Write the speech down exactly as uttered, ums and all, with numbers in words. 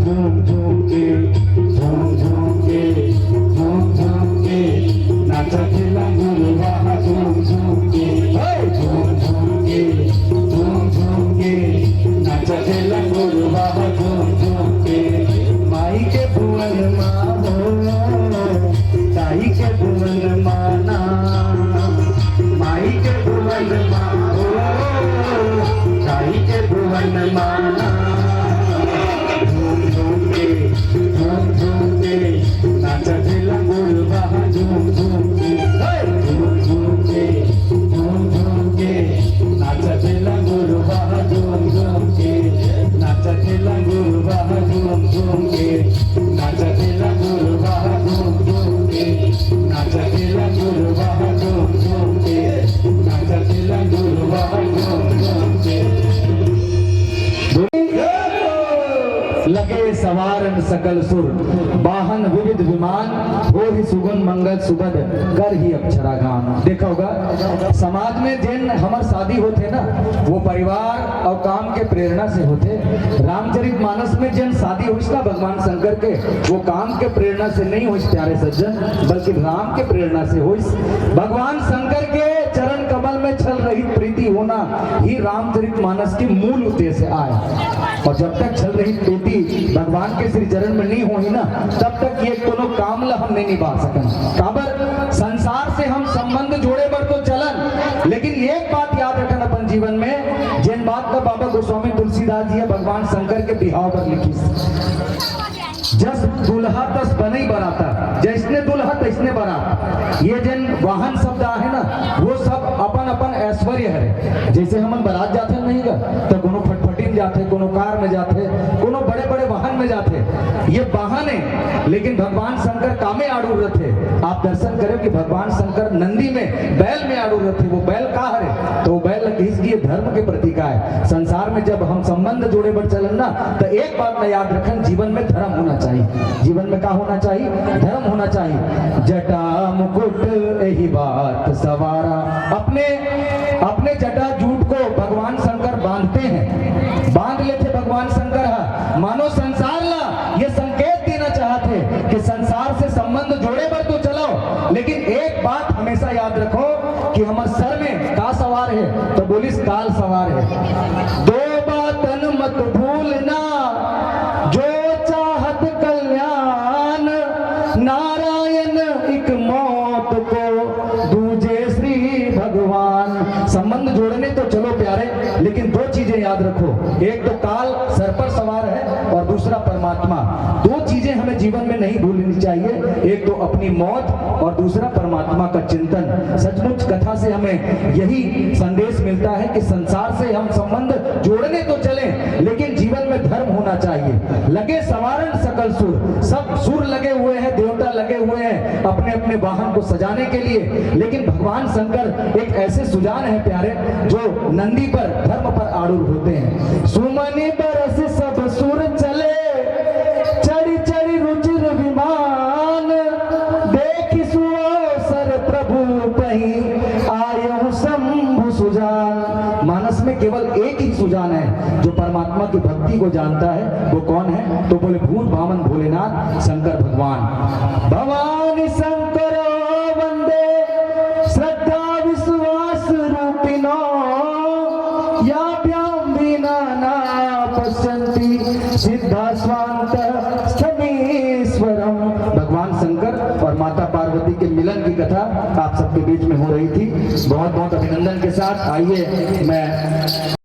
झूम झूम के, झूम झूम के, झूम झूम के, नाचथे लंगुरवा ह झूम झूम के, हे! झूम झूम के, झूम झूम के, नाचथे लंगुरवा ह झूम झूम के। माई के भुवन मा हो, दाई के भुवन मा ना, माई के भुवन मा हो, दाई के भुवन मा ना। झूम झूम के, झूम झूम के, नाचथे लंगुरवा ह झूम झूम के, हे! झूम झूम के, झूम झूम के, नाचथे लंगुरवा ह झूम झूम के, नाचथे लंगुरवा ह झूम झूम के, नाचथे लंगुरवा ह झूम झूम के, नाचथे लंगुरवा ह झूम झूम के, नाचथे लंगुरवा ह झूम झूम के। लगे सवारन सकल सुर, वाहन विविध विमान, होहि सुगुन मंगल सुबद, करहि अक्षरा गान। देखा होगा, समाज में जेन हमर शादी होथे ना, वो परिवार और काम के प्रेरणा से होथे। रामचरित मानस में जेन शादी होइस ना भगवान शंकर के, वो काम के प्रेरणा से नहीं होइस, प्यारे सज्जन, बल्कि राम के प्रेरणा से होइस। भगवान शंकर के चरण कमल में छल रहित प्रीति होना ही रामचरित मानस के मूल उद्देश्य आय। और जब तक छल रहित प्रीति भगवान के श्री चरण में नहीं होही ना, तब तक ये कोनो काम ला हम नहीं निभा सकन। काबर? संसार से हम संबंध जोड़े बर तो चलन, लेकिन एक बात याद रखन अपन जीवन में, जेन बात का बाबा गोस्वामी तुलसीदास जी ह भगवान शंकर के बिहाव बर लिखिस, जस दुल्हा तस बनई बराता, जैसने दुल्हा तैसने बरात। ये जेन वाहन शब्द आहे ना, वो सब अपन अपन ऐश्वर्य हरे। जैसे हमन बरात जाथे नहीं गा, तो कोनो फटफटी में जाथे, कोनो कार में जाथे, कोनो बड़े बड़े वाहन में जाथे, ये वाहन है। लेकिन भगवान शंकर कामे आड़ू रथे। आप दर्शन करें कि भगवान शंकर नंदी में, बैल में आड़ू रथे। वो बैल का हरे? तो वो बैल कहिस कि ये धर्म के प्रतीक आय। संसार में जब हम संबंध जोड़े बर चलन ना, तो एक बात मैं याद रखन, जीवन में धर्म होना चाहिए। जीवन में का होना चाहिए? धर्म होना चाहिए। जटा मुकुट एही बात सवारा। अपने, अपने जटा जूट को भगवान शंकर बांधते हैं, बांध लेथे भगवान शंकर हा। मानो संसार ला ये संकेत देना चाहत हे कि संसार से संबंध जोड़े बर तो चलो, लेकिन एक बात हमेशा याद रखो कि हमर सर में का सवार है, तो बोलिस काल सवार है। दो बातन मत भूलना, जो चाहत कल्याण, नारायण एक मौत को दूजे श्री भगवान। संबंध जोड़ने तो चलो प्यारे, लेकिन दो चीजें याद रखो, एक तो काल सर पर सवार है और दूसरा परमात्मा। दो चीजें हमें जीवन में नहीं भूलनी चाहिए, एक तो अपनी मौत और दूसरा परमात्मा का चिंतन। सचमुच कथा से हमें यही संदेश मिलता है कि संसार से हम संबंध जोड़ने तो चलें, लेकिन जीवन में धर्म होना चाहिए। लगे सवारन सकल सुर, सब सुर लगे हुए हैं, देवता लगे हुए हैं अपने अपने वाहन को सजाने के लिए, लेकिन भगवान शंकर एक ऐसे सुजान है प्यारे, जो नंदी पर, धर्म पर आरूढ़ होते हैं। सुमनि बरस सब सुर चले, चढ़ि चढ़ि रुचिर विमान, देखि सुअवसर प्रभु पहि आयहु शंभु सुजान। मानस में केवल एक ही सुजान है जो परमात्मा की भक्ति को जानता है। वो कौन है? तो बोले, भूत भावन भोलेनाथ शंकर भगवान। भवानी शंकर वंदे श्रद्धा विश्वास रूपिणो, याभ्याम विना न पश्यंती सिद्धा स्वांत स्थमीश्वरम। भगवान शंकर और माता पार्वती के मिलन की कथा आप सबके बीच में हो रही थी। बहुत बहुत अभिनंदन के साथ आइए, मैं